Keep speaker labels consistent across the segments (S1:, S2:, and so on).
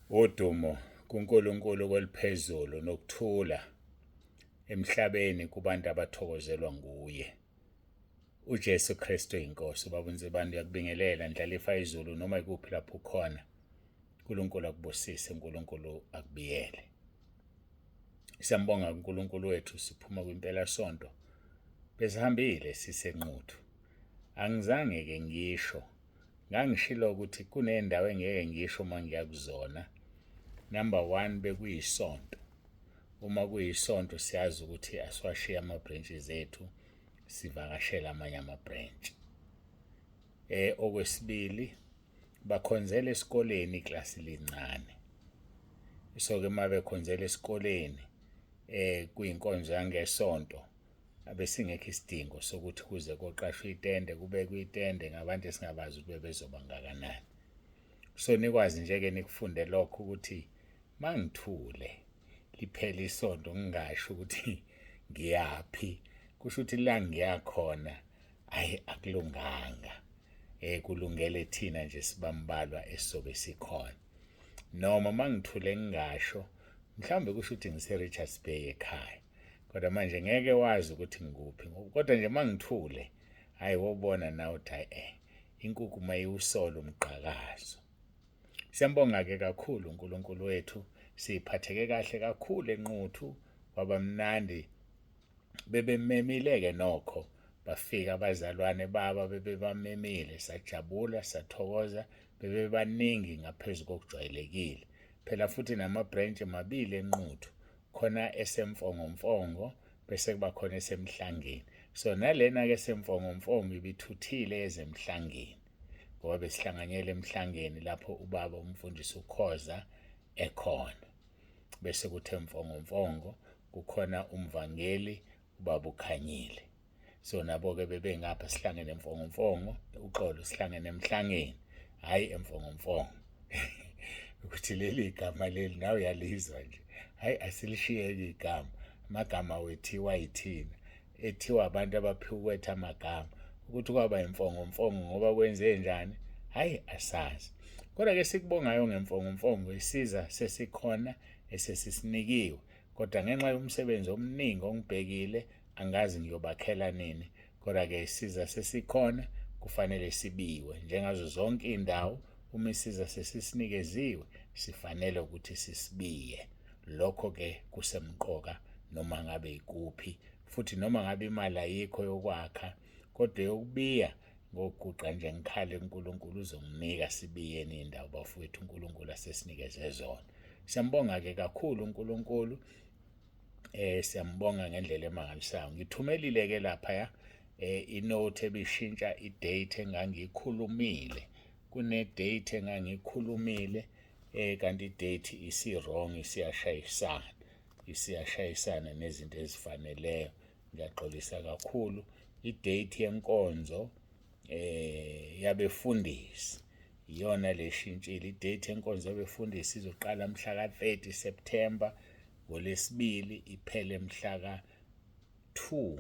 S1: Udumo kuNkulunkulu kweliphezulu nokuthula emhlabeni kubantu abathokozelwa nguye. UJesu Kristu inkosi. Ubaba uNzibande uyakubingelela ndlalifa izulu noma ikuphi lapho ukhona. uNkulunkulu akubusise, uNkulunkulu akubiyele. Siyambonga uNkulunkulu wethu, siphuma kwimpela sonto. Besihambile sisenquthu. Angizange ke ngisho Ngangishilo ukuthi kunendawo engeke ngisho uma ngiya kuzona. Number one bekuyisonto. Uma kuyisonto siyazi ukuthi asiwashiye ama-branches ethu sivakashela amanye ama-branch. Okwesibili bakhonzela esikoleni iklasi lincane. So-ke uma bekhonzela esikoleni kuyinkonzo yangesonto abesingekho isidingo sokuthi kuze koqashwa itende kubekwe itende ngabantu esingabazi ukuthi bebezoba ngakanani. So nikwazi nje-ke nikufunde lokho ukuthi mangithule liphele isonto ngingasho ukuthi ngiyaphi, kusho ukuthi la ngiyakhona ayi akulunganga, kulungele thina nje sibambalwa esizobe sikhona. Noma mangithule ngingasho mhlawumbe kusho ukuthi ngise-Richards Bay ekhaya, kodwa manje ngeke wazi ukuthi ngikuphi, kodwa nje mangithule hayi wobona nawe ukuthi hayi inkukhu mayiwusola umgqakazo. Siyambonga-ke kakhulu uNkulunkulu wethu, siphatheke kahle kakhulu eNquthu, kwaba mnandi. Bebememile-ke nokho, bafika abazalwane baba bebebamemile, sajabula sathokoza, bebebaningi ngaphezu kokujwayelekile. Phela futhi nama-branch mabili eNquthu, khona eseMfongomfongo bese kuba khona eseMhlangeni. So nalena-ke eseMfongomfongo ibithuthile ezeMhlangeni, ngoba besihlanganyela eMhlangeni lapho ubaba umfundisi uKhoza ekhona. Bese kuthi eMfongomfongo kukhona umvangeli ubaba uKhanyile. So nabo-ke bebengapha, sihlangene eMfongomfongo, uxolo, sihlangene eMhlangeni, hhayi eMfongomfongo. Ukuthi leli gama leli nawe uyalizwa nje, hhayi asilishiyeki igama, amagama wethiwa yithina, ethiwa abantu abaphiwa ukwetha amagama, ukuthi kwaba imfongomfongo ngoba kwenze njani, hhayi asazi. Kodwa-ke sikubongayo ngemfongomfongo, isiza sesikhona esesisinikiwe, kodwa ngenxa yomsebenzi omningi ongibhekile angazi ngiyobakhela nini. Kodwa-ke isiza sesikhona, kufanele sibiwe njengazo zonke iy'ndawo. Uma isiza sesisinikeziwe sifanele ukuthi sisibiye. Lokho-ke kusemqoka noma ngabe ikuphi, futhi noma ngabe imali ayikho yokwakha, kodwa yokubiya ngokuguqa nje ngikhale kuNkulunkulu uzonginika sibiyeni iy'ndawo bafowethu uNkulunkulu asesinikeze zona. Siyambonga-ke kakhulu uNkulunkulu, siyambonga ngendlela emangalisayo. Ngithumelile ke lapha ya inote ebishintsha idate engangikhulumile, kune date engangikhulumile kanti idate isi wrong, isiyashayisana, isiyashayisana nezinto ezifaneleyo. Ngiyaxolisa kakhulu. Idate yenkonzo yabefundisi iyona leshintshile. Idate yenkonzo yabefundisi izoqala mhla ka-30 September ngolesibili, iphele mhla ka-2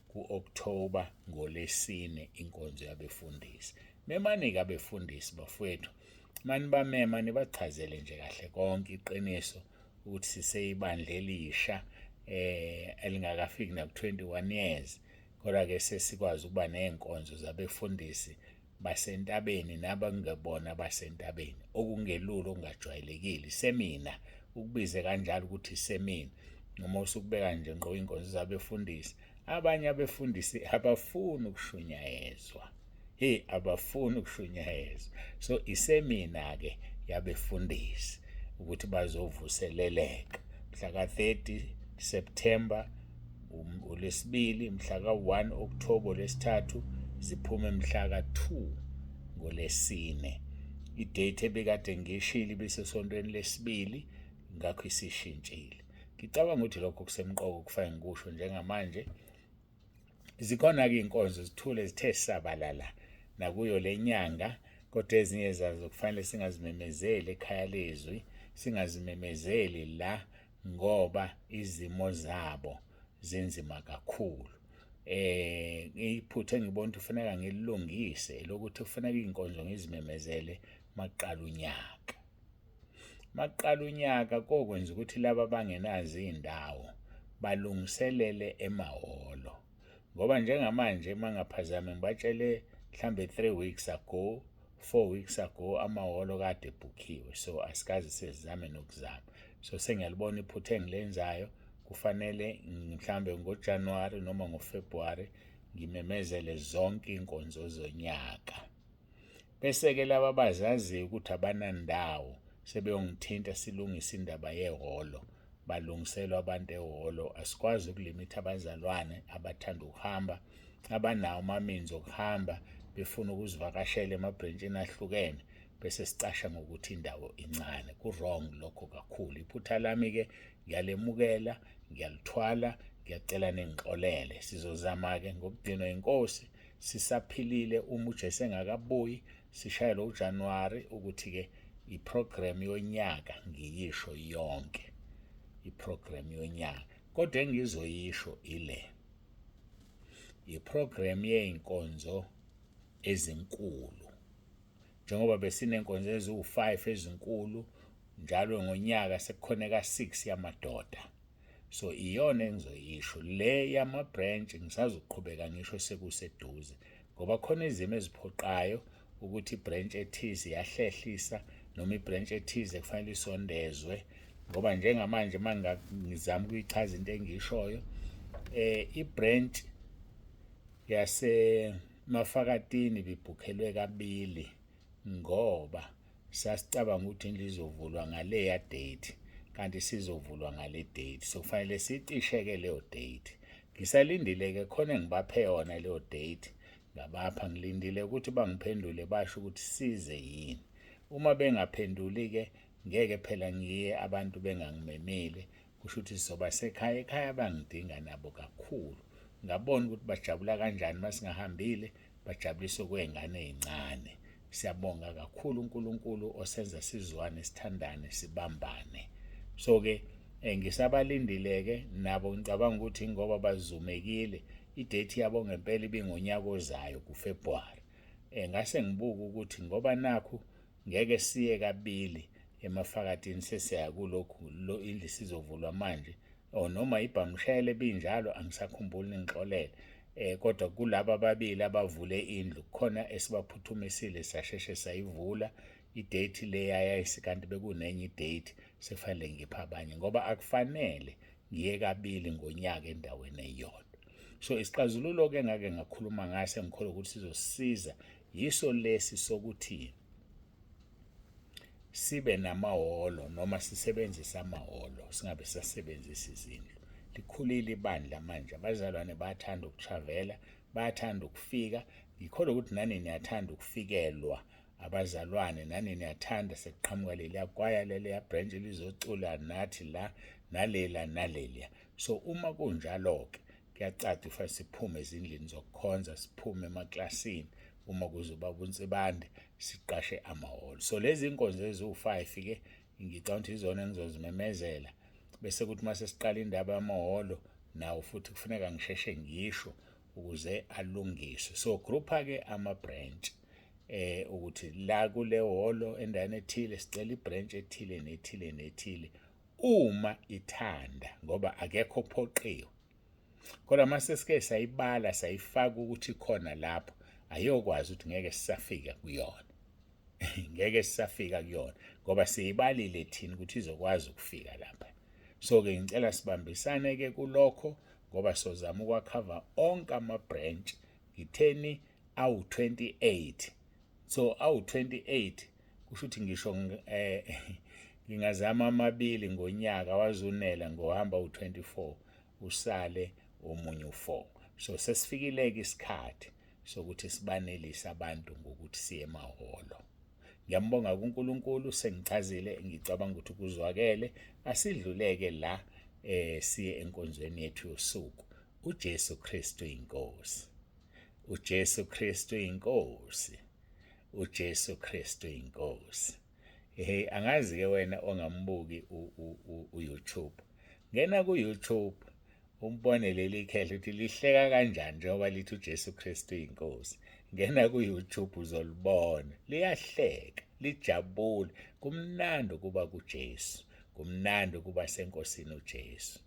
S1: ku-October ngolesine, inkonzo yabefundisi. Memani-ke abefundisi bafowethu, manibamema nibachazele nje kahle konke iqiniso ukuthi siseyibandla elisha elingakafiki naku-21 years, kodwa-ke sesikwazi ukuba ney'nkonzo zabefundisi basentabeni nabangebona basentabeni, okungelula, okungajwayelekile. Isemina ukubize kanjalo ukuthi isemina, noma usukubeka nje ngqo iy'nkonzo zabefundisi. Abanye abefundisi abafuni ukushunyayezwa, hey, abafuni ukushunyayezwa. So isemina-ke yabefundisi ukuthi bazovuseleleka mhla ka-30 September uLwesibili, mhla ka-1 October lesithathu, ziphume mhla ka-2 ngolesine. Idate ebikade ngishilo ibisesontweni lesibili, ngakho isishintshile. Ngicabanga ukuthi lokho kusemqoka kufanele ngikusho njengamanje. Zikhona-ke iy'nkonzo zithule zithe sabalala nakuyo le nyanga, kodwa ezinye zazo kufanele singazimemezeli ekhaya lezwi, singazimemezeli la ngoba izimo zabo zinzima kakhulu. Iphutha engibona ukuthi kufuneka ngililungise lokuthi kufuneka iy'nkonzo ngizimemezele makuqala unyaka. Makuqala unyaka kokwenza ukuthi laba abangenazo iy'ndawo balungiselele emahholo. Ngoba njengamanje uma ngaphazami ngibatshele mhlambe 3 weeks ago, 4 weeks ago, amahholo kade ebhukhiwe, so asikaze sesizame nokuzama. So sengiyalibona iphutha engilenzayo, kufanele mhlambe ngoJanuary noma ngoFebruary ngimemezele zonke iy'nkonzo zonyaka. Bese-ke laba abazaziyo ukuthi abanandawo sebeyongithinta silungise indaba yehholo, balungiselwa abantu ehholo. Asikwazi ukulimitha abazalwane abathanda ukuhamba, abanawo ama-means okuhamba, befuna ukuzivakashela emabhrentshini ahlukene, bese sicasha ngokuthi indawo incane. Ku-wrong lokho kakhulu. Iphutha lami-ke ngiyalemukela, ngiyalithwala, ngiyacela ningixolele. Sizozama-ke ngokugcinwa inkosi sisaphilile uma uJesu engakabuyi, sishayele uJanuary ukuthi-ke iprogram yonyaka ngiyisho yonke, iprogram yonyaka. Kodwa engizoyisho ile iprogram yey'nkonzo ezinkulu, njengoba besinenkonzo eziwu-5 ezinkulu njalo ngonyaka, sekukhona ka-6 yamadoda. So iyona engizoyisho le yama-branch, ngisazoqhubeka ngisho sekuseduze, ngoba khona izimo eziphoqayo ukuthi ibranch ethize iyahlehlisa noma ibranch ethize kufanele isondezwe. Ngoba njengamanje uma ngizama ukuyichaza into engiyishoyo, ibranch yaseMafakatini ibibhukhelwe kabili, ngoba sasicabanga ukuthi indlu izovulwa ngaleya date, kanti sizovulwa ngale date, so kufanele sicishe-ke leyo date. Ngisalindile-ke khona engibaphe yona leyo date, ngabapha, ngilindile ukuthi bangiphendule basho ukuthi size yini. Uma bengaphenduli-ke, ngeke phela ngiye abantu bengangimemile, kusho ukuthi sizoba sekhaya. Ekhaya bangidinga nabo kakhulu, ngabona ukuthi bajabula kanjani masingahambile, bajabulisa okwey'ngane ey'ncane. Siyabonga kakhulu uNkulunkulu osenza sizwane, sithandane, sibambane. So-ke ngisabalindile-ke nabo, ngicabanga ukuthi ngoba bazumekile, idate yabo ngempela ibingonyaka ozayo kuFebruary. Ngase ngibuka ukuthi ngoba nakhu ngeke siye kabili eMafakatini, sesiya kulokhu lo indlu sizovulwa manje, or noma ibhamshele binjalo, angisakhumbuli, ningixolele. Kodwa kulaba ababili abavule indlu khona esibaphuthumisile, sasheshe sayivula idate leya yayikanti bekunenye idate, sefanele ngipha abanye ngoba akufanele ngiye kabili ngonyaka endaweni eyodwa. So isixazululo-ke engake ngakhuluma ngaso, engikholwa ukuthi sizosiza, yiso lesi sokuthi sibe namahholo noma sisebenzise amahholo, singabe sisasebenzisa izindlu. Likhulile ibandla manje, abazalwane bayathanda ukutravela, bayathanda ukufika. Ngikholwa ukuthi nani niyathanda ukufikelwa abazalwane, nani niyathanda sekuqhamuka leliya kwaya, leliya branch lizocula nathi la, nalela naleliya. So uma kunjalo-ke, kuyacaca ufanele siphume ezindlini zokukhonza, siphume emaklasini uma kuzoba uNsibande, siqashe amahholo. So lezi nkonzo eziwu-5 ke ngicabanga ukuthi izona engizozimemezela, bese kuthi uma sesiqala indaba yamahholo nawo futhi kufuneka ngisheshe ngisho ukuze alungiswe. So groupa-ke ama-branch ukuthi la kule hholo endaweni ethile sicela ibranch ethile nethile nethile uma ithanda, ngoba akekho ophoqiwe. Kodwa mase sike sayibala, sayifaka ukuthi khona lapho, ayokwazi ukuthi ngeke sisafika kuyona, ngeke sisafika kuyona, ngoba siyibalile thina ukuthi izokwazi ukufika lapha. So ke ngicela sibambisane ke kulokho, ngoba sozama ukwakhava onke ama-branch. Ngitheni? Awu-28. So awu-28 kusho ukuthi ngisho ngingazama amabili ngonyaka wazunela, ngohamba u-24, usale omunye u-4. So sesifikile-ke isikhathi sokuthi sibanelise abantu ngokuthi siye emahholo. Ngiyambonga kuNkulunkulu, sengichazile, ngicabanga ukuthi kuzwakele. Asidluleke la siye enkonzweni yethu yosuku. UJesu Kristu inkosi, uJesu Kristu inkosi, uJesu Kristu inkosi. Hey, angazi ke wena ongambuki uYouTube, ngena ku YouTube umbone leli khehla ukuthi lihleka kanjani njengoba lithi uJesu Kristu inkosi. Ngena ku YouTube uzolibona, liyahleka. lijabule. Kumnandi ukuba kuJesu, kumnandi ukuba seNkosini uJesu.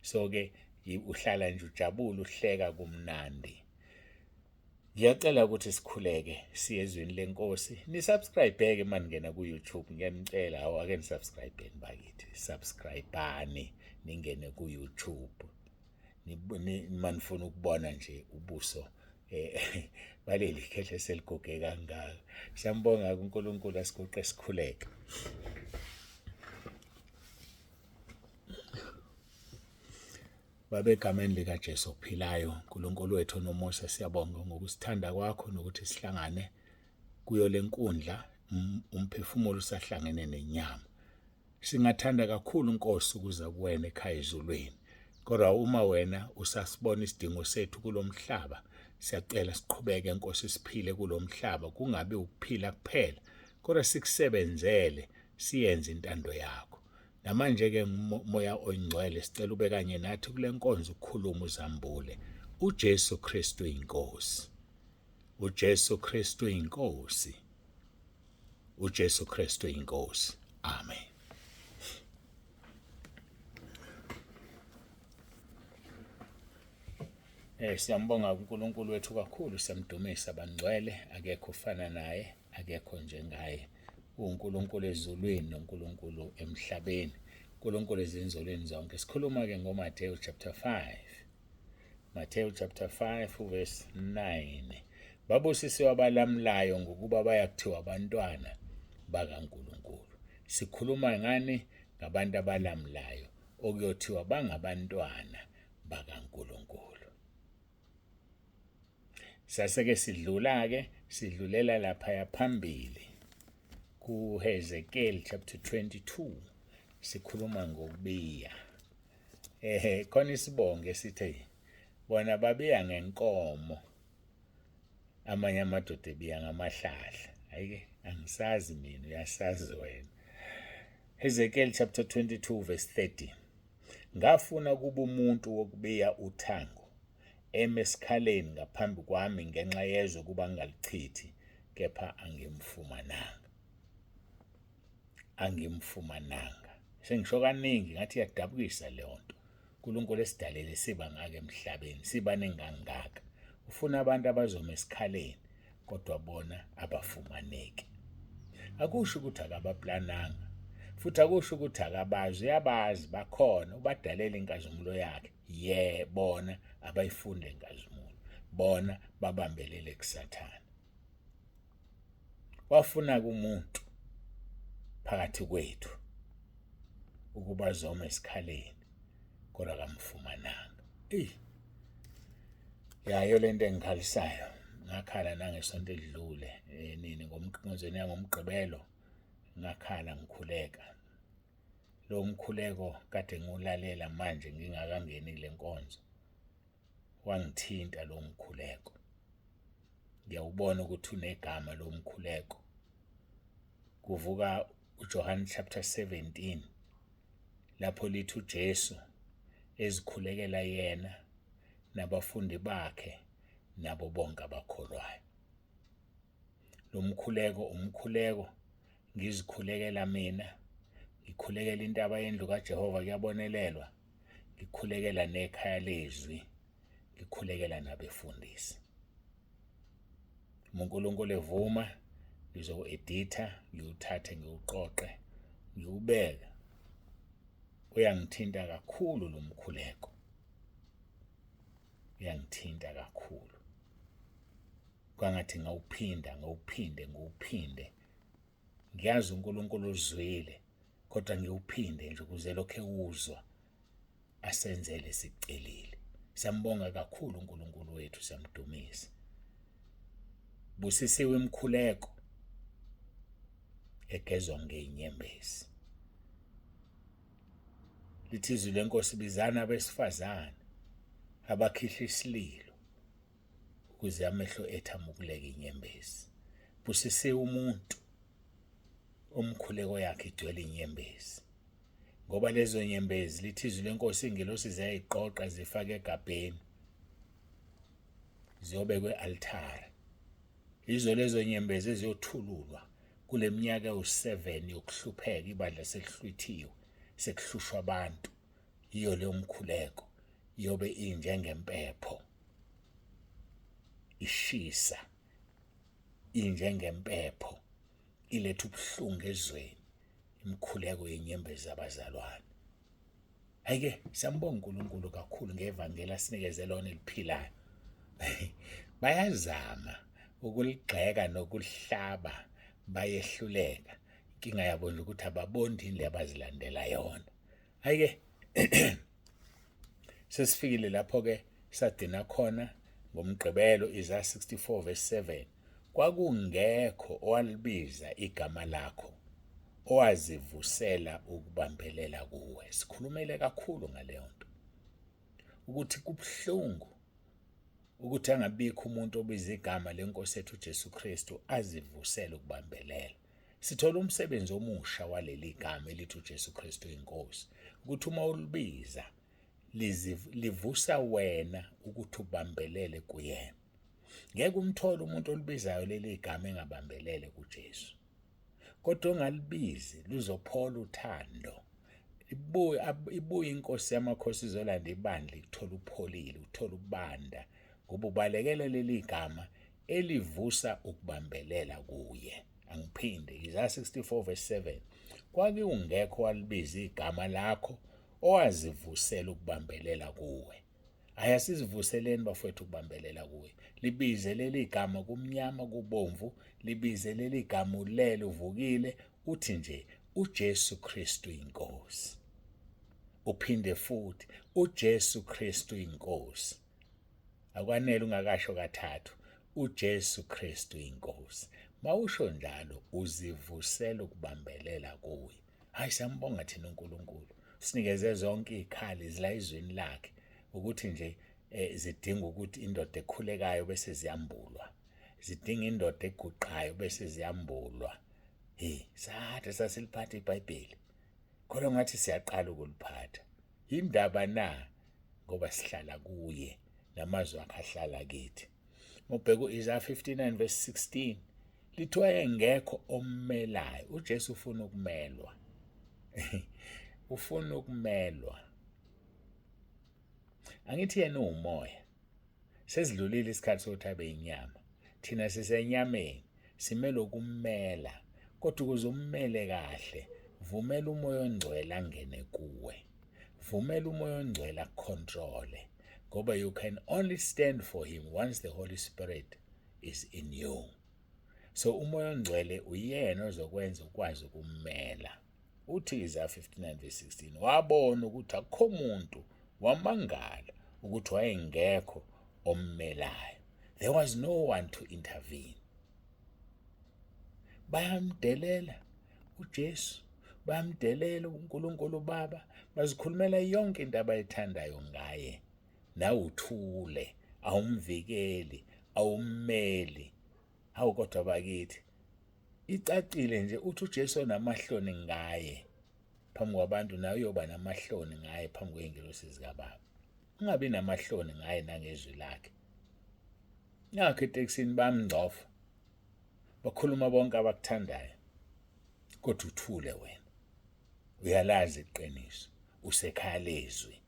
S1: So ke uhlala nje ujabule, uhleka, kumnandi. Ngiyacela ukuthi sikhuleke siye ezwini lenkosi. Ni-subscribe-ke uma ningena ku-YouTube. Ngiyanicela, awu ake ni-subscribe-ni bakithi. Subscribe-ani ningene ku-YouTube. Uma nifuna ukubona nje ubuso baleli khehle seliguge kangaka. Siyambonga uNkulunkulu, asiguqe sikhuleke. Baba, egameni likaJesu ophilayo, uNkulunkulu wethu onomusa, siyabonga ngokusithanda kwakho nokuthi sihlangane kuyo lenkundla, umphefumulo usahlangene nenyama. Singathanda kakhulu Nkosi ukuza kuwena ekhaya ezulwini. Kodwa uma wena usasibona isidingo sethu kulomhlaba, siyacela siqhubeke Nkosi siphile kulomhlaba, kungabi ukuphila kuphela, kodwa sikusebenzele, siyenze intando yakho. Namanje-ke Moya oyiNgcwele sicela ube kanye nathi kule nkonzo, ukhulume uzambule. UJesu Kristu inkosi. UJesu Kristu inkosi. uJesu Kristu inkosi. Amen. Siyambonga uNkulunkulu wethu kakhulu, siyamdumisa bangcwele, akekho ufana naye, akekho njengaye. UNkulunkulu ezulwini noNkulunkulu emhlabeni, uNkulunkulu ezinzulwini zonke. Sikhuluma ke ngoMathewu chapter 5. Matthew chapter 5 verse 9. Babusisiwe abalamulayo ngokuba bayakuthiwa abantwana bakaNkulunkulu. Sikhuluma ngani? Ngabantu abalamulayo okuyothiwa bangabantwana bakaNkulunkulu. Saseke sidlula-ke, sidlulela laphaya phambili kuHezekiel chapter 22, sikhuluma ngokubiya. Khona isibongo esithe bona babiya ngenkomo, amanye amadoda ebiya ngamahlahla. Hayi-ke angisazi mina, uyasazi wena. Hezekiel chapter 22 verse 30. Ngafuna kuba umuntu wokubiya uthango eme esikhaleni ngaphambi kwami ngenxa yezwe ukuba ngingalichithi, kepha angimfumananga. Angimfumananga. Sengisho kaningi ngathi iyadabukisa leyo nto. uNkulunkulu esidalele siba ngaka emhlabeni, siba nengangaka. Ufuna abantu abazoma esikhaleni, kodwa bona abafumaneki. Akusho ukuthi akabaplananga, futhi akusho ukuthi akabazi, uyabazi, bakhona, ubadalela inkazimulo yakhe. Ye bona abayifunde inkazimulo, bona babambelele kuSathane. Wafuna kumuntu phakathi kwethu ukuba zome esikhaleni, kodwa kamfumananga. Eyi, yayo lento engikhalisayo, ngakhala nangesonto elidlule, nini ngomqinqozweni yangomgqibelo, ngakhala ngikhuleka. Lo mkhuleko kade ngiwulalela manje ngingakangeni kule nkonzo, wangithinta lo mkhuleko. Ngiyawubona ukuthi unegama lo mkhuleko. Kuvuka uJohn chapter 17 lapho lithi uJesu ezikhulekela yena nabafundi bakhe nabo bonke abakholwayo. Lo mkhuleko umkhuleko ngizikhulekela mina, ngikhulekela intaba yendlu kaJehova kuyabonelelwa, ngikhulekela nekhaya lezwi, ngikhulekela nabefundisi. Uma uNkulunkulu evuma ngizowu-editha, ngiwuthathe ngiwuqoqe, ngiwubeke. Uyangithinta kakhulu lo mkhuleko, uyangithinta kakhulu. Kwangathi ngawuphinda, ngiwuphinde, ngiwuphinde. Ngiyazi uNkulunkulu uzwile, kodwa ngiwuphinde nje ukuze lokhu ewuzwa asenzele sikucelile. Siyambonga kakhulu uNkulunkulu wethu, siyamdumisa. Busisiwe imikhuleko egezwa ngey'nyembezi. Lithi izwi lenkosi, bizana abesifazane abakhihla isililo ukuze amehlo ethu amukuleke inyembezi. Busisiwe umuntu omkhuleko yakhe igcwele inyembezi, ngoba lezo nyembezi, lithi izwi lenkosi, ingelosi ziyayiqoqa zifake egabheni ziyobekwa e-altare. Yizo lezo nyembezi eziyothululwa Kule minyaka ewu-7 yokuhlupheka ibandla selihlwithiwe, sekuhlushwa abantu. Yiyo leyo mkhuleko iyobe injengempepho ishisa, injengempepho iletha ubuhlungu ezweni, imikhuleko yenyembezi zabazalwane. Hhayi-ke siyambonga uNkulunkulu kakhulu ngevangeli asinikeze lona eliphilayo. Bayazama ukuligxeka nokulihlaba, bayehluleka. Inkinga yabo nje ukuthi ababoni yini le abazilandela yona. Hhayi-ke sesifikile lapho-ke sagcina khona ngoMgqibelo, Isaya 64 verse 7. Kwakungekho owalibiza igama lakho owazivusela ukubambelela kuwe. Sikhulumele kakhulu ngaleyo nto ukuthi kubuhlungu ukuthi angabikho umuntu obiza igama lenkosi yethu uJesu Kristu azivusele ukubambelela. Sithola umsebenzi omusha waleli gama elithi uJesu Kristu inkosi, ukuthi uma ulibiza livusa wena ukuthi ubambelele kuyena. Ngeke umthole umuntu olibizayo leli gama engabambelele kuJesu. Kodwa ongalibizi luzophola uthando. Ibuye ibuye inkosi yamakhosi izolanda ibandla ikuthola upholile, uthola ubanda ngoba ubalekela leli gama elivusa ukubambelela kuye. Angiphinde, Isaya 64 verse 7. Kwake ungekho walibiza igama lakho owazivusela ukubambelela kuwe. Hhayi, asizivuseleni bafowethu ukubambelela kuye. Libize leli gama kumnyama kubomvu, libize leli gama ulele uvukile, uthi nje uJesu Kristu inkosi. Uphinde futhi uJesu Kristu inkosi. Akwanele ungakasho kathathu uJesu Kristu inkosi. Mawusho njalo uzivusela ukubambelela kuye. Hayi, siyambonga thina uNkulunkulu. Sinikeze zonke izikhali zila izwini lakhe ukuthi nje zidinga ukuthi indoda ekhulekayo bese ziyambulwa. Zidinga indoda eguqayo bese ziyambulwa. Hey, sathi sasiliphatha iBhayibheli. Khona ngathi siyaqala ukuliphatha. Indaba na ngoba sihlala kuye namazwi akhe ahlala kithi. Mubheka uIsaiah 59 verse 16 lithi wayengekho ommelayo. uJesu ufuna ukumelwa. Ufuna ukumelwa. Angithi yena uwumoya. Sesidlulile isikhathi sokuthi abe inyama. Thina sisenyameni, simele ukummela. Kodwa ukuze ummele kahle, vumela uMoya oNgcwele angene kuwe. Vumela uMoya oNgcwele akucontrole. Ngoba you can only stand for him once the Holy Spirit is in you. So uMoya oNgcwele uyena ozokwenza ukwazi ukummela. Uthi Isaiah 59 verse 16, wabona ukuthi akukho muntu, wamangala ukuthi wayengekho ommelayo. There was no one to intervene. Bayamdelela uJesu, bayamdelela uNkulunkulu Baba, bazikhulumela yonke into abayithandayo ngaye. Nawe uthule, awumvikeli, awummeli. Hawu kodwa bakithi, icacile nje uthi uJesu onamahloni ngaye phambi kwabantu, nawe uyoba namahloni ngaye phambi kwey'ngelosi zikaBaba. Ungabi namahloni ngaye nangezwi lakhe. Nakho etekisini bayamngcofa, bakhuluma bonke abakuthandayo, kodwa uthule wena. Uyalazi iqiniso, usekhaya lezwi.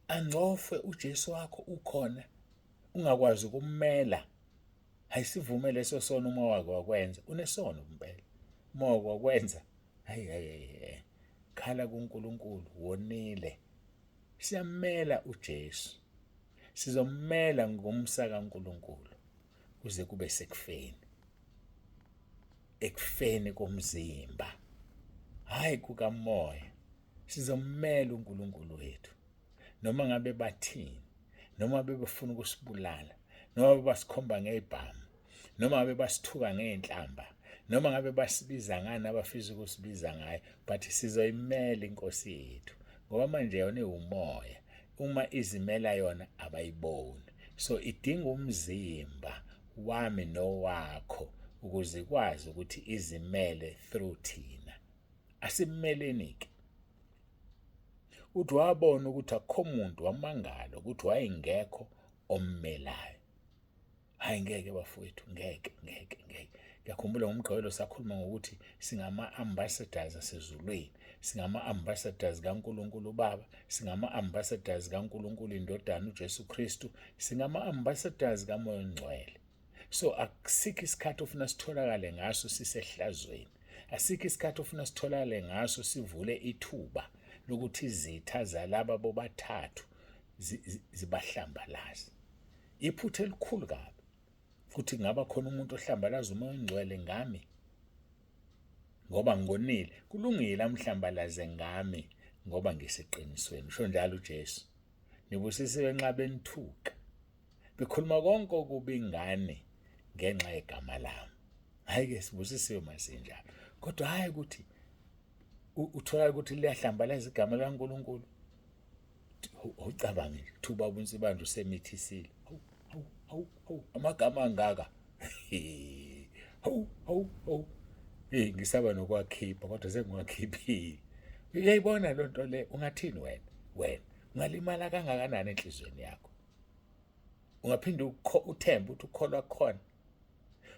S1: Angcofwe uJesu wakho ukhona, ungakwazi ukummela. Hayi, sivume leso sono uma wake wakwenza, unesono kumpela. Uma wake wakwenza, hayi hayi hayi, khala kuNkulunkulu, wonile. Siyammela uJesu. Sizommela ngomsa kaNkulunkulu kuze kube sekufeni. Ekufeni komzimba. Hayi kukamoya. Sizommela uNkulunkulu wethu. Noma ngabe bathini, noma bebefuna ukusibulala, noma basikhomba ngezibhamu, noma ngabe basithuka ngey'nhlamba, noma ngabe basibiza ngani abafisa ukusibiza ngayo, but sizoyimela inkosi yethu ngoba manje yona iwumoya. Uma izimela yona abayiboni, so idinga umzimba wami nowakho ukuze ikwazi ukuthi izimele through thina. Asimmeleni-ke. Uthi wabona ukuthi akukho muntu, wamangala ukuthi wayengekho ommelayo. Hayi ngeke bafowethu, ngeke ngeke ngeke. Ngiyakhumbula ngoMgqibelo sakhuluma ngokuthi singama-ambassadors asezulwini, singama-ambassadors kaNkulunkulu uBaba, singama-ambassadors kaNkulunkulu iNdodana uJesu Kristu, singama-ambassadors kaMoya oNgcwele. So akusikho isikhathi ofuna sitholakale ngaso sisehlazweni, asikho isikhathi ofuna sitholakale ngaso sivule ithuba lokuthi izitha zalaba bobathathu zibahlambalaze. Iphutha elikhulu kabi futhi kungaba khona umuntu ohlambalaza uMoya oNgcwele ngami ngoba ngonile. Kulungile amhlambalaze ngami ngoba ngiseqinisweni, usho njalo uJesu. Nibusisiwe nxa benithuka, bekhuluma konke okubi ngani ngenxa yegama lami. Hhayi-ke sibusisiwe masinjalo, kodwa hhayi ukuthi uthola ukuthi liyahlambalaza igama likaNkulunkulu. Ucabange nje kuthiwa ubaba uNsibande usemithisile. Hawu hawu hawu hawu, amagama angaka. Hawu hawu hawu, hey, ngisaba nokwakhipha kodwa sengiwakhiphile. Uyayibona loo nto le, ungathini wena? Wena ungalimala kangakanani enhliziyweni yakho? Ungaphinde uthembe ukuthi ukukholwa kukhona?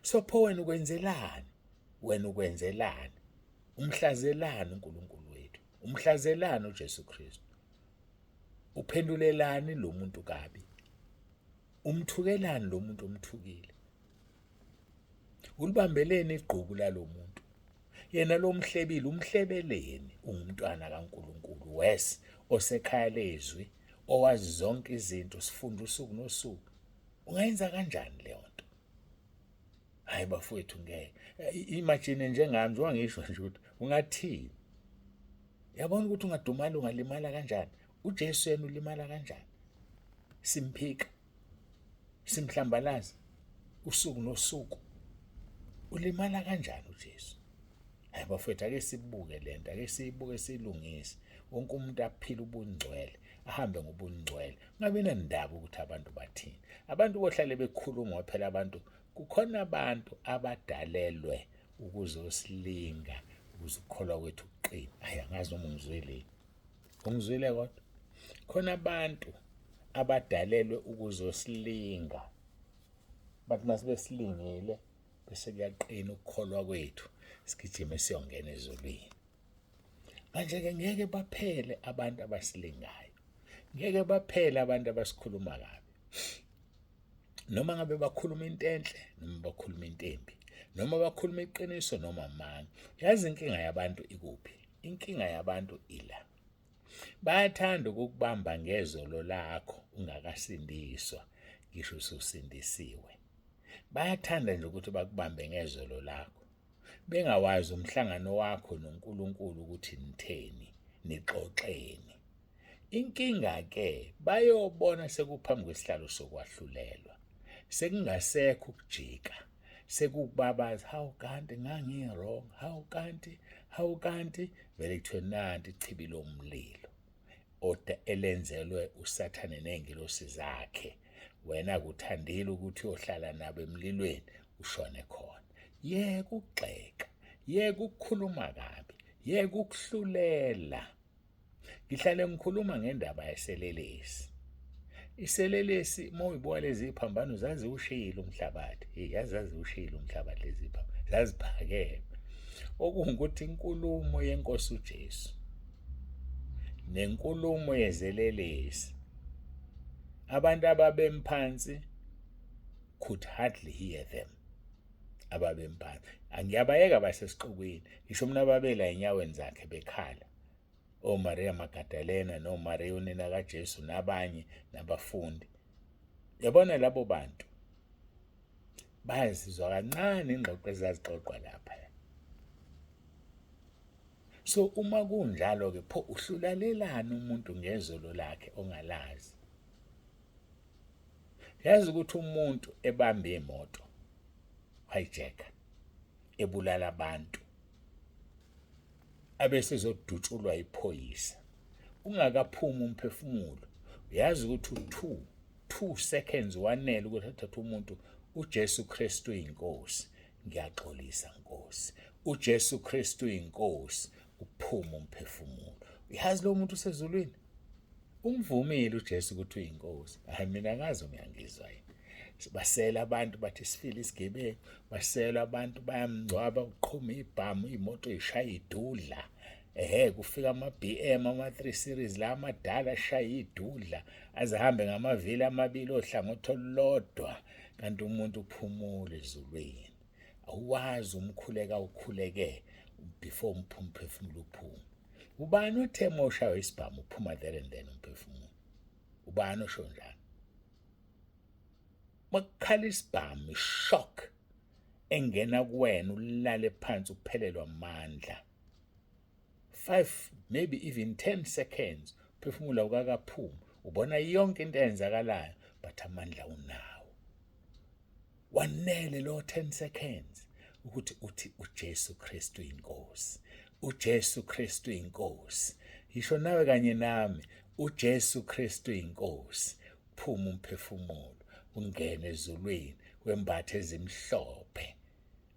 S1: So pho wena ukwenzelani? Wena ukwenzelani? Umhlazelani uNkulunkulu wethu? Umhlazelani uJesu Kristu? Uphendulelani lo muntu kabi? Umthukelani lo muntu omthukile? Ulibambeleni igqubu lalo muntu? Yena lo mhlebile umhlebeleni? Ungumntwana kaNkulunkulu wes osekhaya lezwi, owazi zonke izinto, sifunda usuku nosuku. Ungayenza kanjani leyo nto? Hayi bafowethu, ngeke. Imagine njengami njengoba ngisho nje ukuthi ungathini? Yabona ukuthi ungadumala, ungalimala kanjani? UJesu yena ulimala kanjani? Simphika, simhlambalaza usuku nosuku. Ulimala kanjani uJesu? Hayi bafowethu, ake sibuke lento, ake siyibuke siyilungise. Wonke umuntu aphile ubungcwele, ahambe ngobungcwele, ungabi nandaba ukuthi abantu bathini. Abantu bohlale bekhuluma phela abantu. Kukhona abantu abadalelwe ukuzosilinga ukuze ukukholwa kwethu kuqine. Hayi, angazi noma ungizwile, ungizwile, kodwa khona abantu abadalelwe ukuzosilinga. Bathi masibe silingile bese kuyaqina ukukholwa kwethu, sigijime siyongena ezulwini. Manje-ke ngeke baphele abantu abasilingayo, ngeke baphele abantu abasikhuluma kabi, noma ngabe bakhuluma into enhle noma bakhuluma into embi, noma bakhuluma iqiniso noma amanga. Yazi inkinga yabantu ikuphi? Inkinga yabantu ila: bayathanda ukukubamba ngezolo lakho ungakasindiswa, ngisho ususindisiwe. Bayathanda nje ukuthi bakubambe ngezolo lakho, bengawazi umhlangano wakho noNkulunkulu ukuthi nitheni, nixoxeni. Inkinga-ke bayobona sekuphambi kwesihlalo sokwahlulelwa, sekungasekho ukujika, sekukubabaza, hawu kanti ngangi-wrong, hawu kanti, hawu kanti, vele kuthiwe nanti ichibi lomlilo elenzelwe uSathane ney'ngilosi zakhe. Wena kuthandile ukuthi uyohlala nabo emlilweni, ushone khona. Yeka ukugxeka, yeka ukukhuluma kabi, yeka ukuhlulela. Ngihlale ngikhuluma ngendaba yeselelesi. Iselelesi uma uyibuka lezi ziphambano zaziwushiyile umhlabathi. Hey, yazi zaziwushiyile umhlabathi lezi ziphambano, zaziphakeme. Okungukuthi inkulumo yenkosi uJesu nenkulumo yezelelesi, abantu ababemphansi could hardly hear them. Ababemphansi, angiyabayeka basesixukwini, ngisho mina babela enyaweni zakhe bekhala, oMaria Magdalena noMaria unina kaJesu nabanye nabafundi. Yabona labo bantu bayazizwa kancane ingxoxo ezazixoxwa lapha. So uma kunjalo ke, pho uhlulalelani umuntu ngezolo lakhe ongalazi? Yazi ukuthi umuntu ebambe imoto, hijack, ebulala abantu, abese ezodutshulwa iphoyisa ungakaphumi umphefumulo, uyazi ukuthi u2 2 seconds wanele ukuthi athathe umuntu, uJesu Kristu inkosi, ngiyaxolisa Nkosi, uJesu Kristu inkosi, uphuma umphefumulo. Uyazi lo muntu usezulwini, umvumile uJesu ukuthi uyinkosi. Hayi, mina ngazi, uyangizwa yini? Basela abantu bathi sifile isigebengu, basela abantu bayamngcwaba, uqhuma ibhamu, iy'moto y'shaya idudla. Ehhe kufika ama-BM ama-3 series la amadala ashaya idudla aze ahambe ngamavili amabili ohlangothi olulodwa kanti umuntu uphumule ezulwini. Awuwazi umkhuleka ukhuleke before umphefumulo uphume. Ubani othe uma ushaywa isibhamu uphuma there and then umphefumulo? Ubani osho njalo? Makukhala isibhamu ishock engena kuwena ulale phansi uphelelwa amandla. 5 maybe even 10 seconds uphefumula ukakaphumi ubona yonke into eyenzakalayo but amandla unawo. Wanele lo 10 seconds ukuthi uthi uJesu Kristu inkosi. uJesu Kristu inkosi. Yisho nawe kanye nami uJesu Kristu inkosi. Phuma umphefumulo ungene ezulwini wembathe ezimhlophe.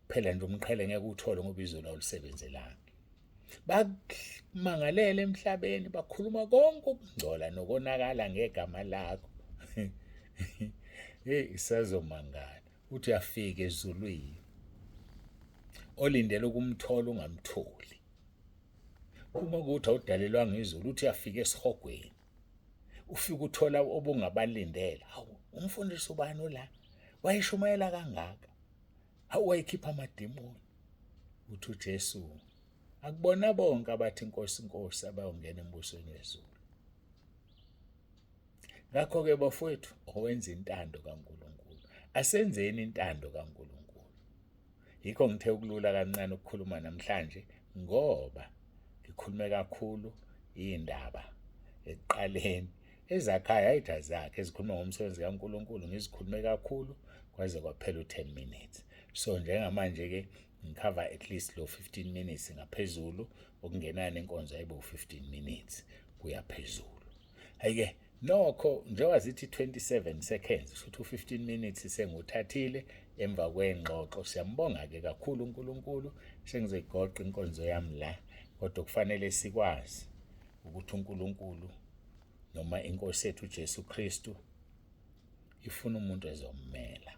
S1: Phela nje umqhele ngeke uthole ngoba izulu awulisebenzelanga. Bakumangalela emhlabeni bakhuluma konke ukungcola nokonakala ngegama lakho. Hey isazomangala uthi uyafika ezulwini olindele ukumthola ungamtholi. Uma kuthi awudalelwanga izulu uthi uyafika esihogweni ufike uthola obungabalindela. Hawu umfundisi ubani ola wayeshumayela kangaka, hawu wayekhipha amadimoni. Uthi uJesu akubona bonke abathi inkosi inkosi abayongena embusweni wezulu. Ngakho-ke bafowethu owenza intando kaNkulunkulu, asenzeni intando kaNkulunkulu. Yikho ngithe ukulula kancane ukukhuluma namhlanje ngoba ngikhulume kakhulu iy'ndaba ekuqaleni ezakhaya ayitha zakhe ezikhuluma ngomsebenzi kaNkulunkulu ngizikhulume kakhulu kwaze kwaphela u-10 minutes. So njengamanje-ke ngikhava at least lo 15 minutes ngaphezulu okungenani inkonzo ayibe u-15 minutes kuya phezulu. Hhayi-ke nokho njengoba zithi 27 seconds kusho ukuthi u-15 minutes sengiwuthathile emva kwengxoxo. Siyambonga-ke kakhulu uNkulunkulu, sengizoyigoqa inkonzo yami la, kodwa kufanele sikwazi ukuthi uNkulunkulu noma inkosi yethu uJesu Kristu ifuna umuntu ezommela.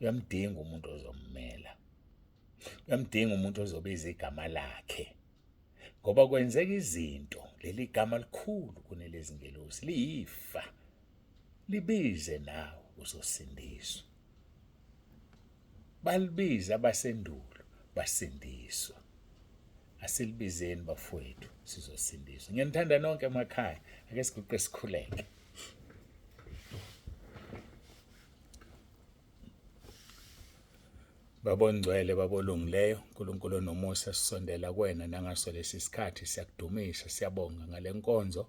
S1: Uyamdinga umuntu ozommela. Uyamdinga umuntu ozobiza igama lakhe. Ngoba kwenzeka izinto, leli gama likhulu kunelezingelosi, liyifa. Libize nawe uzosindiswa. Balibiza abasendulo basindiswa. Asilibizeni bafowethu sizosindiswa. Ngiyanithanda nonke emakhaya. Ake siguqe sikhuleke. Baba ongcwele, Baba olungileyo, uNkulunkulu onomusa, sisondela kuwena nangaso lesi sikhathi, siyakudumisa, siyabonga ngale nkonzo.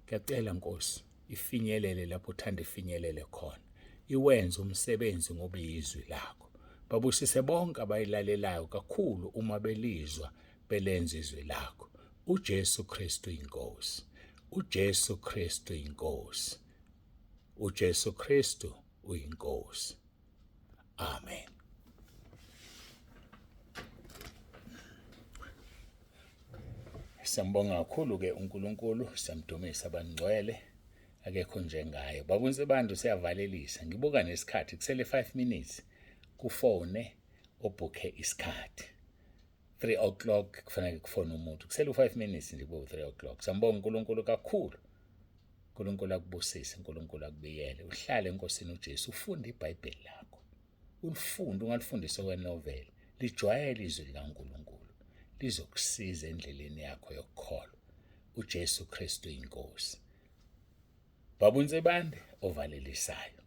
S1: Ngiyacela Nkosi, ifinyelele lapho uthanda ifinyelele khona. Iwenze umsebenzi ngoba iyizwi lakho. Babusise bonke abayilalelayo kakhulu uma belizwa belenza izwi lakho. uJesu Kristu inkosi. uJesu Kristu inkosi. uJesu Kristu uyinkosi. Amen. Siyambonga kakhulu ke uNkulunkulu, siyamdumisa abangcwele, akekho njengaye. Baba uNsibande useyavalelisa. Ngibuka nesikhathi kusele 5 minutes kufone obhukhe isikhathi. 3 o'clock kufanele kufone umuntu. Kusele u5 minutes nje kube u3 o'clock. Siyambonga uNkulunkulu kakhulu. uNkulunkulu akubusise, uNkulunkulu akubiyele. Uhlale eNkosini uJesu, ufunde iBhayibheli lakho. Ulifunde, ungalifundisi okwenoveli. Lijwayele izwi likaNkulunkulu. Lizokusiza endleleni yakho yokukholwa. uJesu Kristu inkosi. Baba uNsibande ovalelisayo.